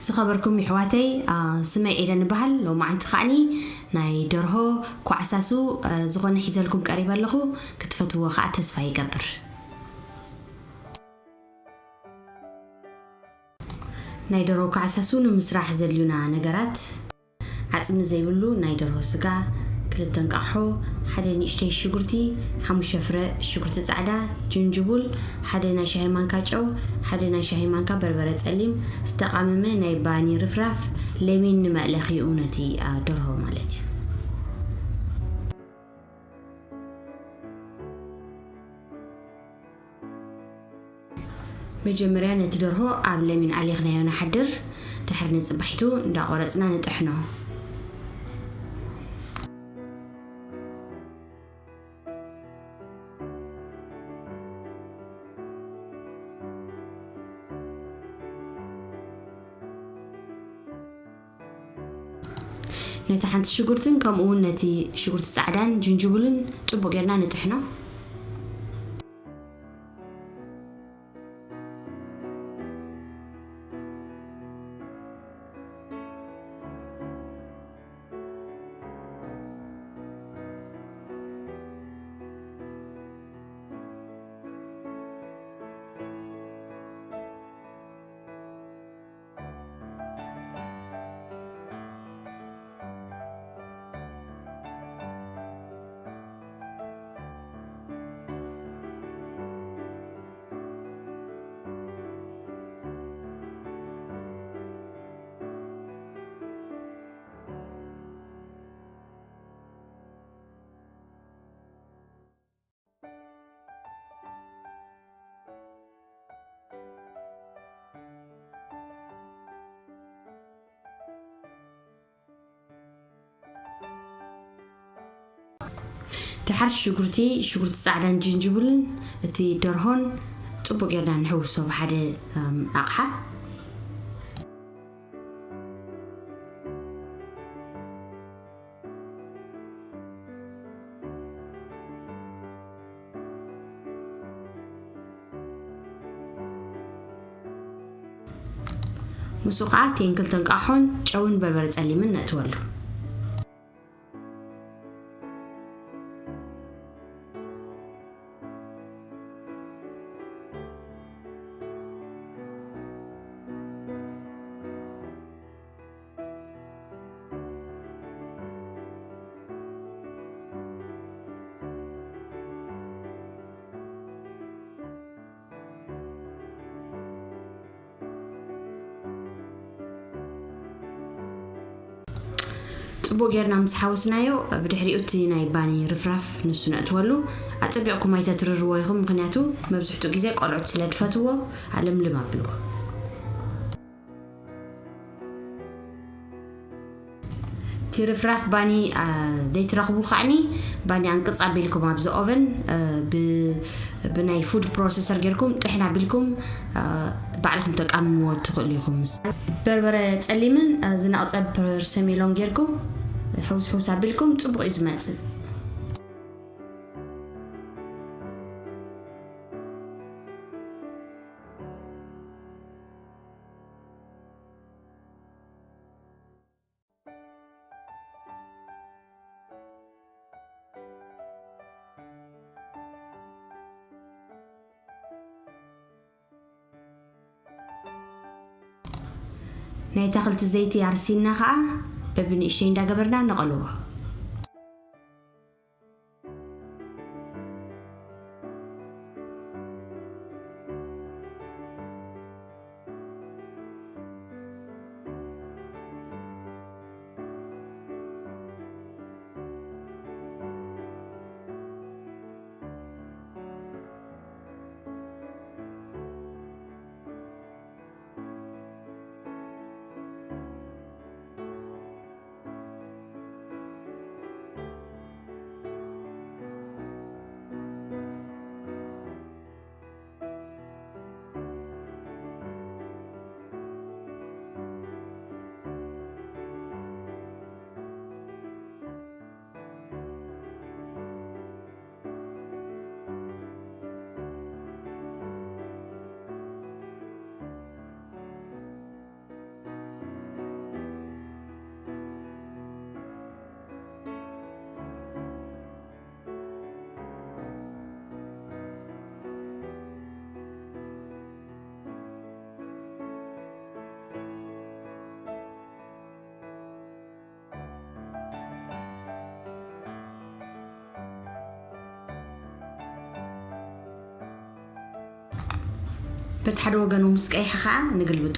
ዝኸበርኩም ይሕዋተይ፣ ኣ፣ ስመይ ኤደን እበሃል። ሎማዓንቲ ከዓኒ ናይ ደርሆ ኳዕሳሱ፣ እ፣ ዝኾነ ሒዘልኩም ቀሪበ ኣለኹ። ክትፈትዎ ከኣ ተስፋ ይገብር። ናይ ደርሆ ኳዕሳሱ ንምስራሕ ዘድልዩና ነገራት፣ ዓጽሚ ዘይብሉ ናይ ደርሆ ስጋ፣ ክልተ እንቃቑሖ፣ ሓደ ንእሽተይ ሽጉርቲ፣ ሓሙሽተ ፍረ ሽጉርቲ ጻዕዳ፣ ጅንጅቡል፣ ሓደ ናይ ሻሂ ማንካ ጨው፣ ሓደ ናይ ሻሂ ማንካ በርበረ ጸሊም፣ ዝተቓመመ ናይ ባኒ ርፍራፍ፣ ለሚን ንመእለኺኡ ነቲ፣ ኣ፣ ደርሆ ማለት እዩ። መጀመርያ ነቲ ደርሆ ኣብ ለሚን ኣሊኽናዮ ንሓድር፣ ድሕሪ ንጽባሒቱ እንዳቖረጽና ንጥሕኖ። ነቲ ሓንቲ ሽጉርትን ከምኡ እውን ነቲ ሽጉርቲ ጻዕዳን ጅንጅብልን ጽቡቕ ጌርና ንጥሕኖ። ደሓር ሽጉርቲ፣ ሽጉርቲ ጻዕዳን ጅንጅብልን እቲ ደርሆን ጽቡቕ ጌርና ንሕውሶ ብሓደ፣ እም፣ ኣቕሓ። ምስኡ ኸዓ ቴን ክልተ እንቃሖን ጨውን በርበረ ጸሊምን ነእትወሉ። ጽቡቕ ጌርና ምስ ሓወስናዮ፣ ብድሕሪኡ እቲ ናይ ባኒ ርፍራፍ ንሱ ነእትወሉ። ኣጸቢቕኩም ኣይተትርርዎ ኢኹም፣ ምኽንያቱ መብዝሕትኡ ግዜ ቆልዑት ስለ ድፈትዎ ኣለምልም ኣብልዎ። እቲ ርፍራፍ ባኒ፣ ኣ፣ ዘይትረኽቡ ከዓኒ፣ ባኒ ኣንቅጽ ኣቢልኩም ኣብዚ ኦቨን፣ እ፣ ብ-፣ ብናይ ፉድ ፕሮሰሰር ጌርኩም ጥሕን ኣቢልኩም፣ እ፣ ባዕልኹም ተቃምምዎ ትኽእሉ ኢኹም። ምስ በርበረ ጸሊምን፣ እ፣ ዝነቕጸ ፐርሰሜሎን ጌርኩም ሕውስ ሕውስ ኣቢልኩም ጽቡቕ እዩ ዝመጽእ። ናይ ኣታኽልቲ ዘይቲ ኣርሲና ኸኣ በብንእሽተይ እንዳገበርና ንቐልዎ። በቲ ሓደ ወገኑ ምስ ቀይሐ ኸዓ ንግልብጦ።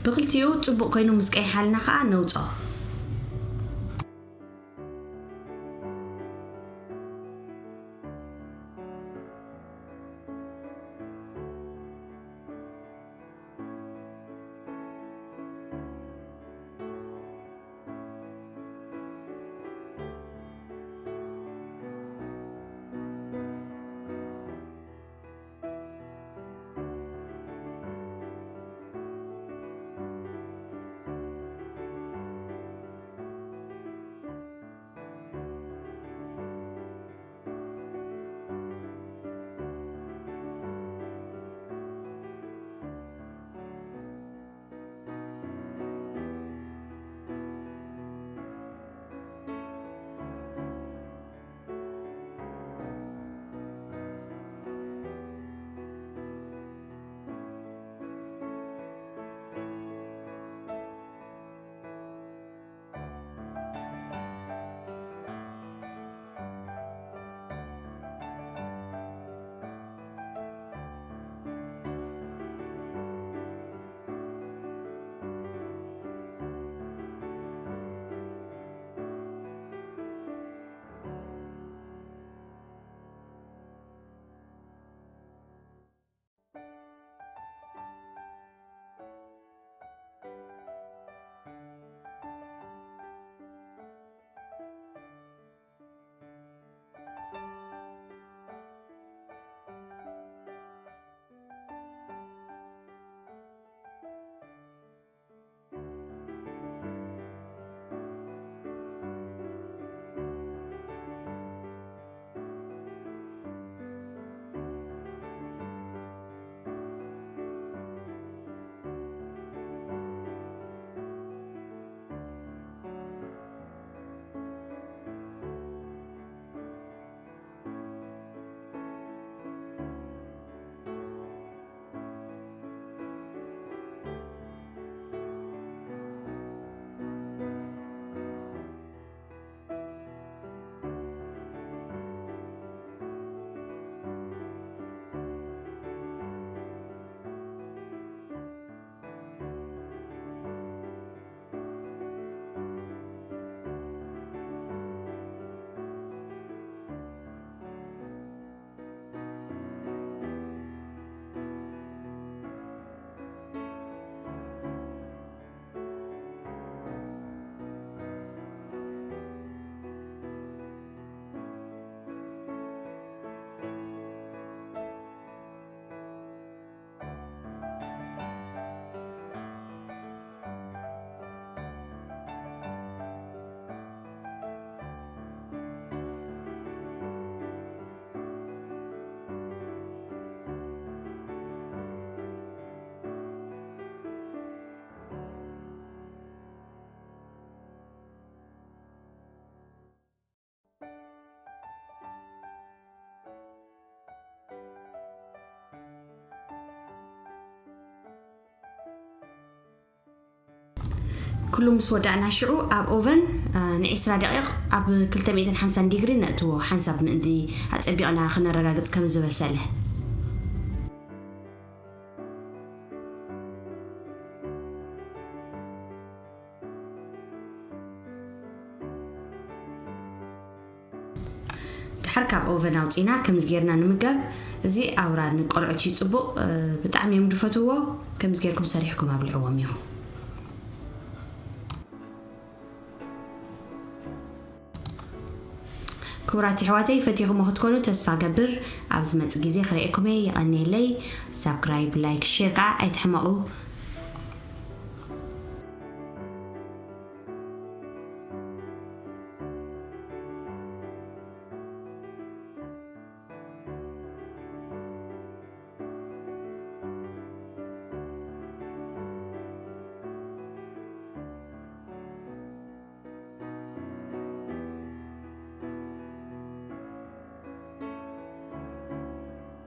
ብኽልቲኡ ጽቡቕ ኮይኑ ምስ ቀይሓልና ኸኣ ነውጾ። ኩሉ ምስ ወዳእና ሽዑ ኣብ ኦቨን ንዒስራ ደቂቕ ኣብ ክልተ ሚእትን ሓምሳን ዲግሪ ነእትዎ፣ ሓንሳብ ምእንቲ ኣጸቢቕና ክነረጋግጽ ከም ዝበሰለ። ድሓር ካብ ኦቨን ኣውፂና ከምዚ ጌርና ንምገብ። እዚ ኣውራ ንቆልዑት እዩ ፅቡቕ፣ ብጣዕሚ እዮም ድፈትዎ። ከምዚ ጌርኩም ሰሪሕኩም ኣብልዕዎም እዩ። ክቡራት ኣሕዋተይ፣ ፈቲኹሞ ክትኮኑ ተስፋ ገብር። ኣብ ዝመጽእ ግዜ ክርእየኩም እየ። የቐንየለይ። ሳብስክራይብ፣ ላይክ፣ ሼር ከዓ ኣይትሕመቑ።